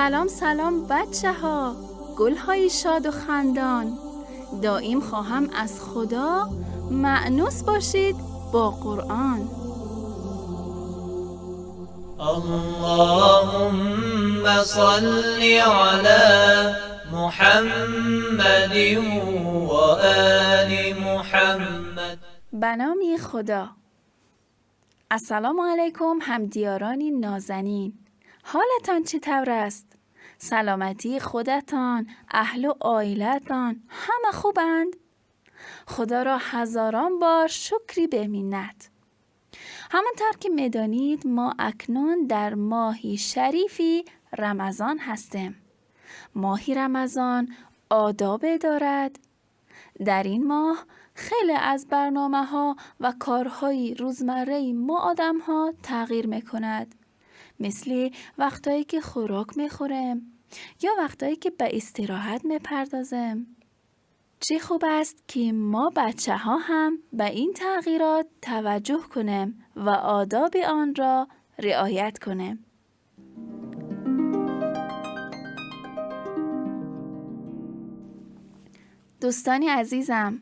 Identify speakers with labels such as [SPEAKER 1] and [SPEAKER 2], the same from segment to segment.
[SPEAKER 1] سلام سلام بچه ها، گل های شاد و خندان. دائم خواهم از خدا مأنوس باشید با قرآن.
[SPEAKER 2] اللهم صل على محمد وآل محمد.
[SPEAKER 1] به نام خدا. السلام علیکم همدیارانی نازنین. حالتان چطور است؟ سلامتی خودتان، اهل و عائلتان همه خوبند؟ خدا را هزاران بار شکری به منت. همانطور که میدانید ما اکنون در ماهی شریفی رمضان هستیم. ماهی رمضان آداب دارد. در این ماه خیلی از برنامه ها و کارهای روزمره ما آدم ها تغییر میکند. مثل وقتایی که خوراک میخوریم یا وقتایی که به استراحت میپردازیم. چه خوب است که ما بچه ها هم به این تغییرات توجه کنیم و آداب آن را رعایت کنیم. دوستان عزیزم،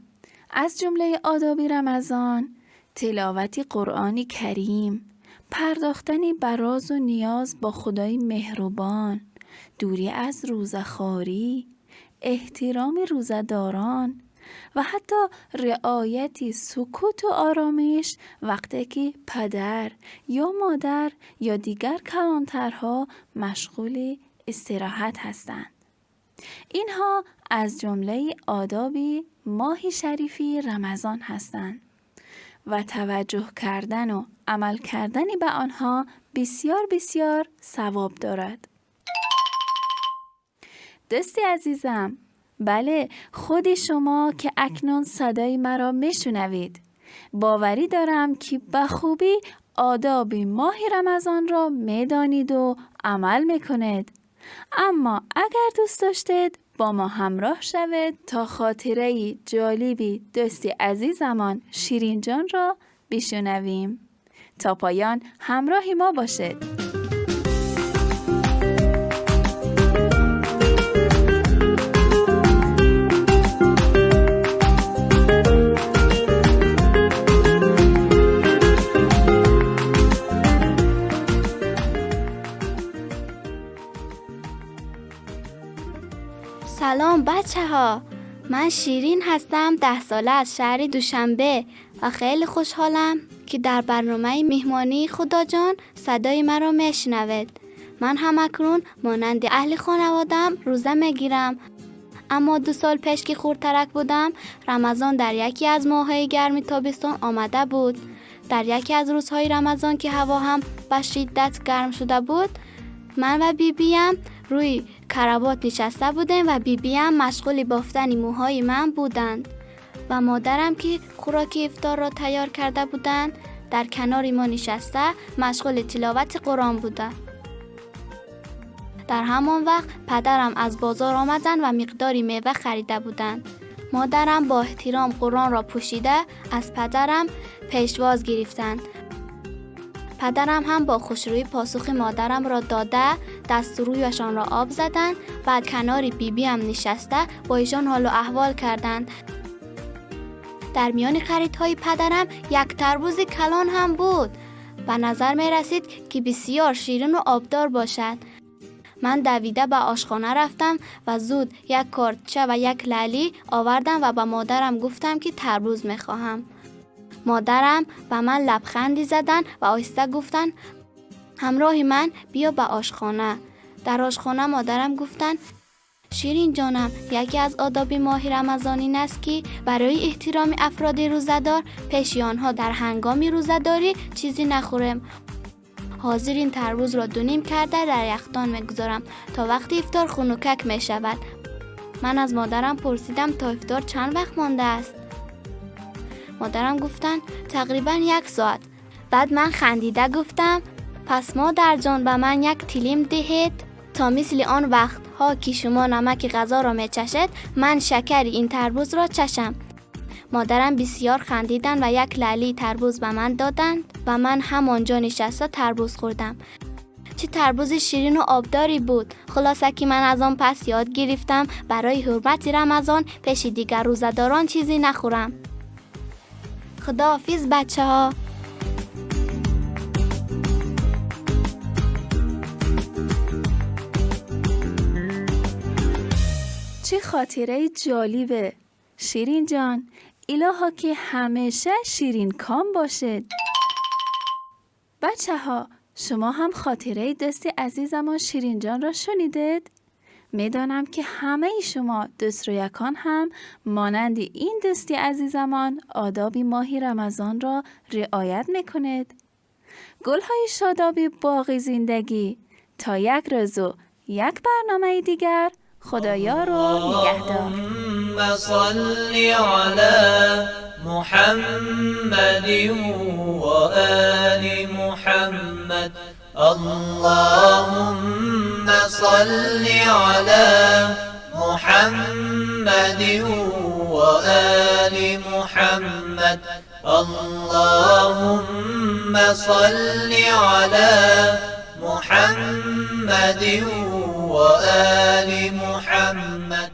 [SPEAKER 1] از جمله آداب رمضان تلاوت قرآن کریم، پرداختن به راز و نیاز با خدای مهربان، دوری از روزه‌خواری، احترام روزه‌داران و حتی رعایت سکوت و آرامش وقتی که پدر یا مادر یا دیگر کلانترها مشغول استراحت هستند. اینها از جمله آداب ماه شریفی رمضان هستند و توجه کردن و عمل کردن به آنها بسیار بسیار ثواب دارد. دوستی عزیزم، بله، خود شما که اکنون صدای مرا میشنوید، باوری دارم که به خوبی آداب ماه رمضان را میدانید و عمل میکنید. اما اگر دوست داشتید با ما همراه شوید تا خاطره جالبی دوستی عزیزمان شیرین جان را بشنویم. تا پایان همراه ما باشید.
[SPEAKER 3] سلام بچه ها، من شیرین هستم، 10 ساله از شهر دوشنبه و خیلی خوشحالم که در برنامه مهمانی خدا جان صدای مرا میشنوید. من هم اکنون مانند اهل خانوادم روزه میگیرم، اما 2 سال پیش که خردترک بودم رمضان در یکی از ماه‌های گرم تابستان آمده بود. در یکی از روزهای رمضان که هوا هم به شدت گرم شده بود، من و بیبیم روی کراوات نشسته بودیم و بیبیم مشغول بافتن موهای من بودند و مادرم که خوراک افطار را تیار کرده بودند در کنار ما نشسته مشغول تلاوت قرآن بوده. در همان وقت پدرم از بازار آمدند و مقداری میوه خریده بودند. مادرم با احترام قرآن را پوشیده از پدرم پیشواز گرفتند. پدرم هم با خوشرویی پاسخ مادرم را داده، دست رویشان را آب زدند، بعد کنار بیبیم نشسته با ایشان حال و احوال کردند. در میان خریدهای پدرم یک تربوز کلان هم بود. به نظر می رسید که بسیار شیرین و آبدار باشد. من دویده به آشخانه رفتم و زود یک کارتچه و یک لعلی آوردم و به مادرم گفتم که تربوز می خواهم. مادرم به من لبخندی زدن و آهسته گفتن همراه من بیا به آشخانه. در آشخانه مادرم گفتن شیرین جانم، یکی از آداب ماه رمضان این است که برای احترام افراد روزه‌دار پیش آنها در هنگام روزه‌داری چیزی نخوریم. حاضر این تربوز را 2.5 کرده در یخدان میگذارم تا وقتی افطار خنکک می شود. من از مادرم پرسیدم تا افطار چند وقت مانده است؟ مادرم گفتن تقریبا 1 ساعت. بعد من خندیده گفتم پس مادر جان به من یک تلیم دهید تا مثل آن وقت ها که شما نمک غذا را می چشید من شکر این تربوز را چشم. مادرم بسیار خندیدند و یک لعلی تربوز به من دادند و من همانجا نشسته تربوز خوردم. چه تربوز شیرین و آبداری بود. خلاصه که من از آن پس یاد گرفتم برای حرمت رمضان پیش دیگر روزه‌داران چیزی نخورم. خداحافظ بچه ها.
[SPEAKER 1] چه خاطره جالبه شیرین جان. الها که همیشه شیرین کام باشه. بچه ها، شما هم خاطره دوست عزیزمان شیرین جان را شنیدید؟ میدانم که همه شما دوست رویکان هم مانند این دوستی عزیزمان آداب ماهی رمضان را رعایت میکنید. گلهای شاداب باغ زندگی، تا یک روز و یک برنامه دیگر، خدایا رو نگهدار.
[SPEAKER 2] اللهم صل علی محمد وآل محمد. اللهم صل علی محمد وآل محمد. اللهم صل علی محمد وآل محمد.